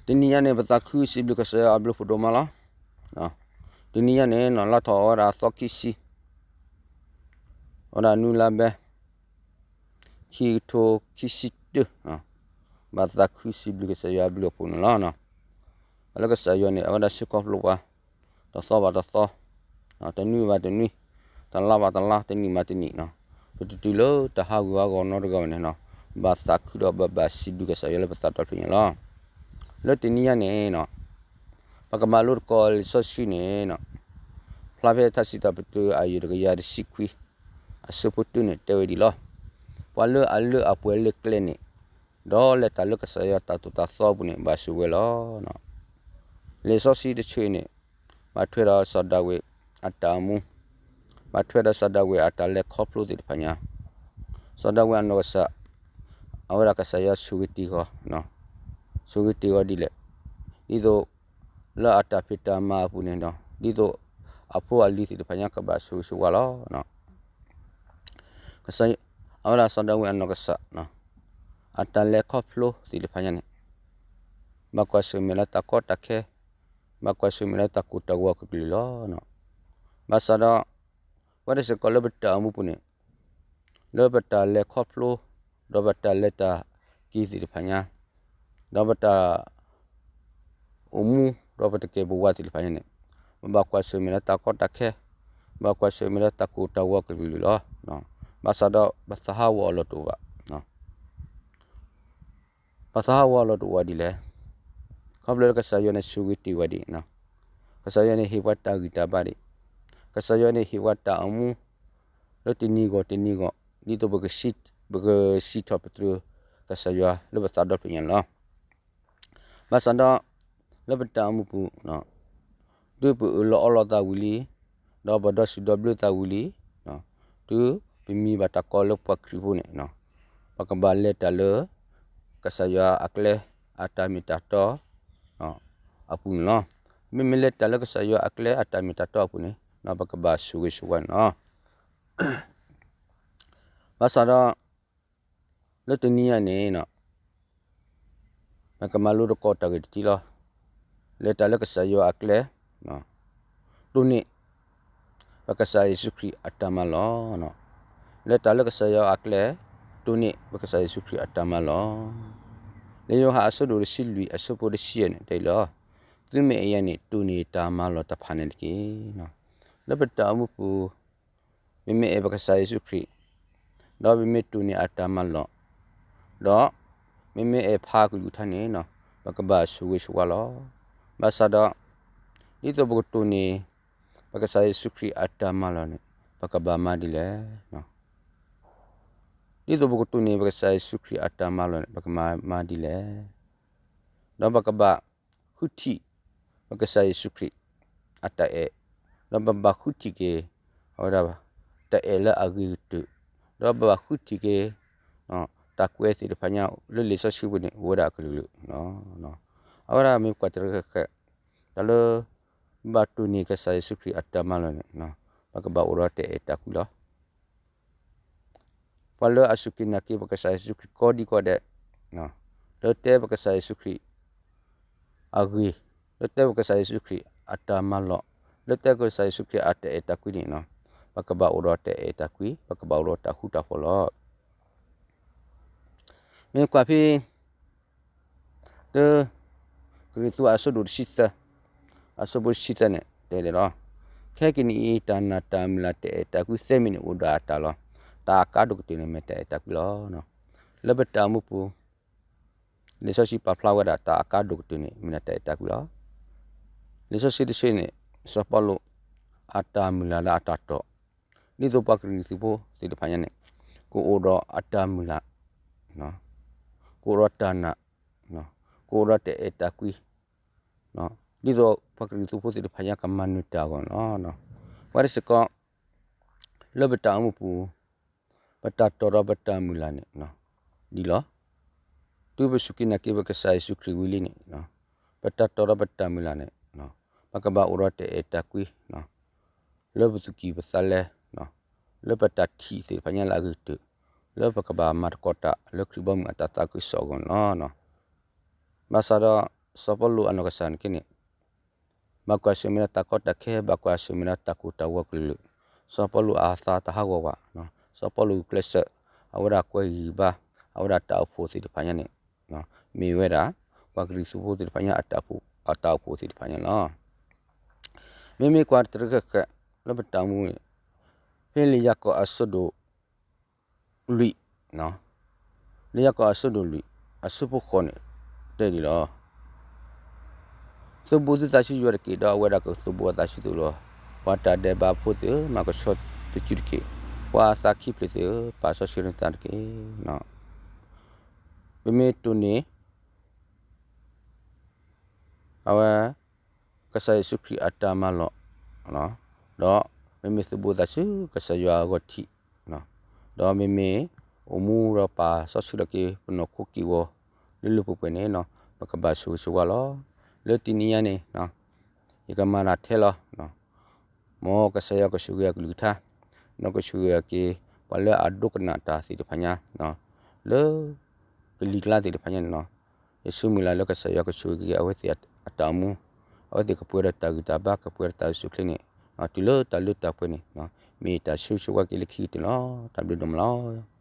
တနံၤညါန့ၣ် ပသးခုစံးဘျုးကစၢ်ယွၤအဘျုးဖးဒိၣ်မးလီၤ. တနံၤညါန့ၣ်နီၤ လါထီၣ်အဝဲဒၣ်သီခံဆံ, အဝဲဒၣ်နွံလါဘဲ ခံကထိခံဆံတၢ, ဘၣ်သးခုစံးဘျုးကစၢ်ယွၤအဘျုးအဖှိၣ်န့ၣ်လီၤ. လၢကစၢ်ယွၤန့ၣ် အဝဲဒၣ်စ့ၢ်ကီးပျိပှၤ တသီဘၣ်တသီ, တနွံဘၣ်တနွံ, တလါဘၣ်တလါ, တနံၣ်ဘၣ်တနံၣ်နီၤ, ပတတုၤလၢတၢ်ဟးဂူာ်ဟးဂီၤနီတဂၤဘၣ်န့ၣ်နီၤ, ဘၣ်သးခုဒီးဘၣ်ဘၣ်စံးဘျုးကစၢ်ယွၤလၢပသးဒီဖျၢၣ်ညါလီၤ. လၢတနံၤညါန့ၣ်နီၤ, ပကမၤလိသကိးလံာ်စီဆှံန့ၣ်နီၤ, ဖျါဖဲထါစံးထီၣ်ပတြၢၤအယုၢ်တကယၤတဆံခွံ အဆၢဖိတၢန့ၣ်တဲဝဲဒ်လီၤ. ပှၤလၢအလၢအပှဲၤလၢကျဲန့ၣ်, ဒီးလဲၤတၢ်လၢကစၢ်ယွၤတၢ်သိၣ်တၢ်သီအပူၤန့ၣ် ဘၣ်ဆိၣ်ဝဲလီၤ. လံာ်စီဆှံတဆၢအံၤန့ၣ် ဘၣ်ထွဲဒီးစီၤဒၤဝံးအတၢ်အိၣ်မူ, ဘၣ်ထွဲဒီးစီၤဒၤဝံးအတၢ်လဲၤခီဖျိသ့ၣ်တဖၣ်ညါ, စီၤဒၤဝံးအနီၢ်ကစၢ်, အဝဲဒၣ်ကစၢ်ယွၤဆိၣ်ဂ့ၤတ့ၢ်ဂီၤ, ဆိၣ်ဂ့ၤတ့ၢ်ဂီၤဒ်လဲၣ်, ဒ်သိး လၢအတၢ်ဖံးတၢ်မၤအပူၤန့ၣ်ဒီး ဒ်သိးအဖိအလံၤသ့ၣ်တဖၣ်ညါကဘၣ်ဆိၣ်ဂ့ၤဆိၣ်ဝါလီၤ. အဝဲဒၣ်စီၤဒၤဝံးအနီၢ်ကစၢ်, အတၢ်လဲၤခီဖျိသ့ၣ်တဖၣ်ညါန့ၣ်, ဘၣ်ကွၢ်ဆၢၣ်မဲာ်လၢတၢ်ကီတၢ်ခဲ, ဘၣ်ကွၢ်ဆၢၣ်မဲာ်လၢတၢ်ကိၢ်တၢ်ဂီၤကလုာ်လီၤ. ဘၣ်ဆၣ်ဒီး ပဝဲဒၣ်စ့ၢ်ကီးလၢပတၢ်အိၣ်မူပူၤန့ၣ်, လၢပတၢ်လဲၤခီဖျိ, ဒီးပတၢ်လဲၤတၢ်က့ၤသ့ၣ်တဖၣ်ညါ, ဒီးပတၢ် အိၣ်မူ ဒီးပတကဲဘဝသ့ၣ်တဖၣ်ညါန့ၣ်, ပဘၣ်ကွၢ်ဆၢၣ်မဲာ်လၢတၢ်ကီတၢ်ခဲ, ဘၣ်ကွၢ်ဆၢၣ်မဲာ်လၢတၢ်ကိၢ်တၢ်ဂီၤကလုာ်ကလုာ်လီၤ. ဘၣ်ဆၣ်ဒီးပသးဟးဂီၤအလီၢ်တအိၣ်ဘၣ်, ပသးဟးဂီၤအလီၢ်တအိၣ်ဘၣ်ဒ်လဲၣ်, ခီဖျိလၢကစၢ်ယွၤန့ၣ်ဆိၣ်ဂ့ၤတ့ၢ်ဝဲဒံး, ကစၢ်ယွၤန့ၣ်ဟ့ၣ်ပှၤတၢ်ဂံၢ်တၢ်ဘါဒံး, ကစၢ်ယွၤန့ၣ်ဟ့ၣ်ပှၤတၢ်အိၣ်မူ လၢတနံၤဂီၢ်တနံၤဂီၢ် ဒ်သိးပကစံးထီၣ်ပတြၢၤကစၢ်ယွၤလၢပသးဒီဖျၢၣ်ညါန့ၣ်လီၤ. ဘၣ်ဆၣ်ဒီး လၢပတၢ်အိၣ်မူပူၤ, တုၤပအၢၣ်လီၤအီလီၤသးဝံၤလံ, ဒီးပဒီဆူၣ်ဒီဘျၢသးဝံၤလံ, တုၤပမံဘၣ်တၢ်ကီလၢပှၤခရံာ်ဖိန့ၣ်, ပကဘၣ်လဲၤတၢ်လၢ ကစၢ်ယွၤအကျဲ အတၢ်မ့ၢ်တၢ်တီ အပူၤန့ၣ်လီၤ. မ့မ့ၢ်လဲၤတၢ်လၢကစၢ်ယွၤအကျဲအတၢ်မ့ၢ်တၢ်တီအပူၤန့ၣ် ပကဘၣ်ဆိၣ်ဂ့ၤဆိၣ်ဝါန့ၣ်လီၤ. ဘၣ်ဆၣ်ဒီး လၢတနံၤညါန့ၣ် ပကမၤလိသကိးတၢ်ဂ့ၢ်တထံၣ်လီၤ. လဲၤတၢ်လၢကစၢ်ယွၤအကျဲ, တိၢ်န့ၢ် ပကစၢ်ယ့ၣ်ၡူးခရံာ်အတၢ်မၤလီၢ်. လဲၤတၢ်လၢကစၢ်ယွၤအကျဲ, တိၢ်န့ၢ်ပကစၢ်ယ့ၣ်ၡူးခရံာ်အတၢ်မၤလီၢ်. လၢယိၤဟၣ်အဆၢဒိၣ်တဆံလွံၢ်အဆၢဖိတဆံယဲၢ်န့ၣ် တဲလီၤ, သုမ့ၢ်အဲၣ်ယၤန့ၣ် တိၢ်န့ၢ်တၢ်မၤလီၢ်တဖၣ်န့ၣ်တက့ၢ်. လၢပတၢ်အိၣ်မူပူၤ မ့မ့ၢ်အဲၣ်ပကစၢ်ယ့ၣ်ၡူးခရံာ်, ဒီးမ့မ့ၢ်တိၢ်န့ၢ်အတၢ်မၤလီၢ်, ဒီးမ့မ့ၢ်အဲၣ်ဖးကလုၢ်ကထါန့ၣ် ပကဘၣ်ဆိၣ်ဂ့ၤဆိၣ်ဝါလီၤ. ဘၣ်ဆၣ်ဒီး ဒ်သိးပကတိၢ်န့ၢ် ပကစၢ်ယ့ၣ်ၡူးခရံာ်အတၢ်မၤလီၢ်န့ၣ် ပကဘၣ်မၤဒ်လဲၣ်. ဒ်သိးပကတိၢ်န့ၢ်ပကစၢ်ယ့ၣ်ၡူးခရံာ်အတၢ်မၤလီၢ်န့ၣ် ပကမၤမၤဒ်လဲၣ်. ဒီးပကဘၣ်ဃုထံၣ် ပကစၢ်ယ့ၣ်ၡူးခရံာ်အတၢ်အဲၣ်, ဒီးပဘၣ်ဃုထံၣ်က့ၤ အဝဲဒၣ် တၢ်အဲၣ်လၢအဂ့ၤကတၢၢ်, ဒီးပဘၣ်ဃုထံၣ်က့ၤ တၢ်ကွဲးသ့ၣ်တဖၣ်ညါလၢလံာ်စီဆှံပူၤန့ၣ် အိၣ်ဝဲဒၣ်အကလုာ်ကလုာ်. အဝဲဒၣ်မ့ၢ်ကွၢ်တရံးဃဲးဃဲး တၢ်လၢ ဘၣ်တိၢ်န့ၢ်ကစၢ်ယ့ၣ်ၡူးခရံာ်အတၢ်မၤလီၢ်န့ၣ် ပကဘၣ်အိၣ်ဒီးတၢ်အဲၣ်တၢ်ကွံလီၤ. ပှၤလၢအစူၢ်က့ၤနာ်က့ၤပကစၢ်ယ့ၣ်ၡူးခရံာ်ကိးဒံကိးဒဲး, လၢတဲပကစၢ်ယ့ၣ်ၡူးခရံာ်အဂ့ၢ်, လၢတဲပကစၢ်ယ့ၣ်ၡူးခရံာ်အတၢ်မၤလီၢ်, လၢတဲပကစၢ်ယ့ၣ်ၡူးခရံာ်အတၢ်အဲၣ်တၢ်ကွံန့ၣ်, ပကဘၣ်အိၣ်ဒီးတၢ်အဲၣ်တၢ်ကွံ, ပကဘၣ်အိၣ်ဒီးတၢ်ဃူတၢ်ဖိးလီၤ. မ့ၢ်ကွၢ်ဖဲ တၢ ကရံၣ်သူးအဆၢဒိၣ်တဆံသၢ, အဆၢဖိတဆံသၢန့ၣ် တဲဒ်လီၤ. ခဲကနံၣ်အံၤ တၢ်နာ်တၢ်မုၢ်လၢ်တၢ်အဲၣ်တၢ်ကွံသၢမံၤန့ၣ်အိၣ်ဒီးအတၢ်လီၤ. တၢ်အကါဒိၣ်ကတၢၢ်န့ၣ်မ့ၢ်တၢ်အဲၣ်တၢ်ကွံလီၤ. လၢပတၢ်အိၣ်မူပူၤ လံာ်စီဆှံပာ်ဖျါဝဲဒၣ်တၢ်အကါဒိၣ်ကတၢၢ်န့ၣ် မ့ၢ်ဒၣ်တၢ်အဲၣ်တၢ်ကွံလီၤ. လံာ်စီဆှံတဆၢန့ၣ် စီၤပီလူး အတၢ်မုၢ်လၢ်လၢအတၢ်တီၢ်, ဒ်သိးပှၤကရံၣ်သူးဖိသ့ၣ်တဖၣ်ညါန့ၣ် ကအိၣ်ဒီးအတၢ်မုၢ်လၢ်, ကအိၣ်ဒီးတၢ်နာ်, ကအိၣ်ဒီးတၢ်အဲၣ်တၢ်ကွံ ဒ်သိးပှၤကရံၣ်သူးဖိသ့ၣ်တဖၣ်ညါကမၤနၢၤတၢ်အဂီၢ်န့ၣ်လီၤ. ပဝဲဒၣ်စ့ၢ်ကီး လၢပတၢ်အိၣ်မူပူၤ ပတၢ်တီၢ်ဒီးပတၢ်မုၢ်လၢ်န့ၣ် ဒ်လီၤ. တုၤပစူၢ်က့ၤနာ်က့ၤပကစၢ်ယ့ၣ်ၡူးခရံာ်ဝံၤလံန့ၣ် ပတၢ်တီၢ်ဒီးပတၢ်မုၢ်လၢ်န့ၣ် ပကဘၣ်အိၣ်ဒီးတၢ်အဲၣ်တၢ်ကွံ လၢပသူၣ်ကံၢ်ပသးလဲ, လၢပတၢ်ထံၣ်သ့ၣ်တဖၣ်ညါလၢအဂ့ၤကတၢၢ်, လၢပကဘၣ်မၤသကိးတၢ်လၢခရံာ်ဘီမုၢ်အတၢ်သးခုကစီၣ်အဂီၢ်န့ၣ်လီၤ. ဘၣ်ဆၣ်ဒီး စီၤပီလူးအနီၢ်ကစၢ်န့ၣ်က့န့ၣ် ဘၣ်ကွၢ်ဆၢၣ်မဲာ်ဒီးတၢ်ကီတၢ်ခဲ, ဘၣ်ကွၢ်ဆၢၣ်မဲာ်ဒီးတၢ်ကိၢ်တၢ်ဂီၤကလုာ်ကလုာ်, စီၤပီလူးအသးတဟးဂီၤဘၣ်, စီၤပီလူးကျဲးစၢး, အဝဲဒၣ်ကွဲးဂံၢ်ဘါ, အဝဲဒၣ်တၢ်အိၣ်ဖှိၣ်သ့ၣ်တဖၣ်ညါန့ၣ် မ့ၢ်ဝဲဒၣ် ပှၤကရံၣ်သူးဖိသ့ၣ်တဖၣ်ညါ အတၢ်အိၣ်ဖှိၣ်သ့ၣ်တဖၣ်ညါလီၤ. မ့မ့ၢ်ကွၢ်တရံးဃဲးဃဲး လၢပတၢ်အိၣ်မူန့ၣ်, ဖဲလံာ်ယၤကိာ်အဆၢဒိၣ်လွံၢ်, လံာ်ယၤကိာ်အဆၢဒိၣ်လွံၢ် အဆၢဖိဃိးန့ၣ် တဲဒ်လီၤ. သုးဘူးသုသးဆူယွၤတက့ၢ်, ဒီးအဝဲဒၣ်ကသုးဘူးအသးဆူသုလီၤ. ပှၤတၢ်ဒဲးဘးဖိသ့ၣ်ဧၢ, မၤကဆှီသုစုတက့ၢ်. ပှၤအသးခံဖျၢၣ်သ့ၣ်ဧၢ, ပာ်စီဆှံနသးတက့ၢ်. ပမ့ၢ်တိၢ်န့ၢ် အဝဲ ကစၢ်ယ့ၣ်ၡူးခရံာ်အတၢ်မၤလိာ်, ဒီးမ့မ့ၢ်သုးဘူးသးဆူကစၢ်ယွၤအဂီၢ်ထံး, ဒီးမ့မ့ၢ်အိၣ်မူဒီးပာ်စီဆှံထီၣ်က့ၤပနီၢ်ခိက့ၢ်ဂီၤ လၢလၢပှဲၤပှဲၤန့ၣ်, ပကဘၣ်ဆိၣ်ဂ့ၤဆိၣ်ဝါလီၤ. လၢတနံၤညါန့ၣ် ယကမၤတၢ်ထဲလီၤ. မ်ကစၢ်ယွၤကဆိၣ်ဂ့ၤအကလုၢ်ကထါ, ဒီးကဆိၣ်ဂ့ၤအက့ၤ ပှၤလၢအဒိကနၣ်တၢ်သ့ၣ်တဖၣ်ညါ လၢကလံၤကျါသ့ၣ်တဖၣ်ညါန့ၣ်လီၤ. ယဆၢမုၢ်လၢ်လၢကစၢ်ယွၤကဆိၣ်ဂ့ၤက့ၤအဝဲသ့ၣ်အတၢ်အိၣ်မူ, အဝဲသ့ၣ်ကပှဲၤဒီးတၢ်ဂံၢ်တၢ်ဘါ, ကပှဲၤဒီးတၢ်အိၣ်ဆူၣ်အိၣ်ချ့န့ၣ်, တုၤလၢတၢ်လၢတၢ်ပှဲၤန့ၣ်, မ့ၢ်တၢ်ဆိၣ်ဂ့ၤဆိၣ်ဝါက့ၤလၢခံကတၢၢ်န့ၣ်လီၤ. တၢ်ဘျုးဒိၣ်မးလီၤ.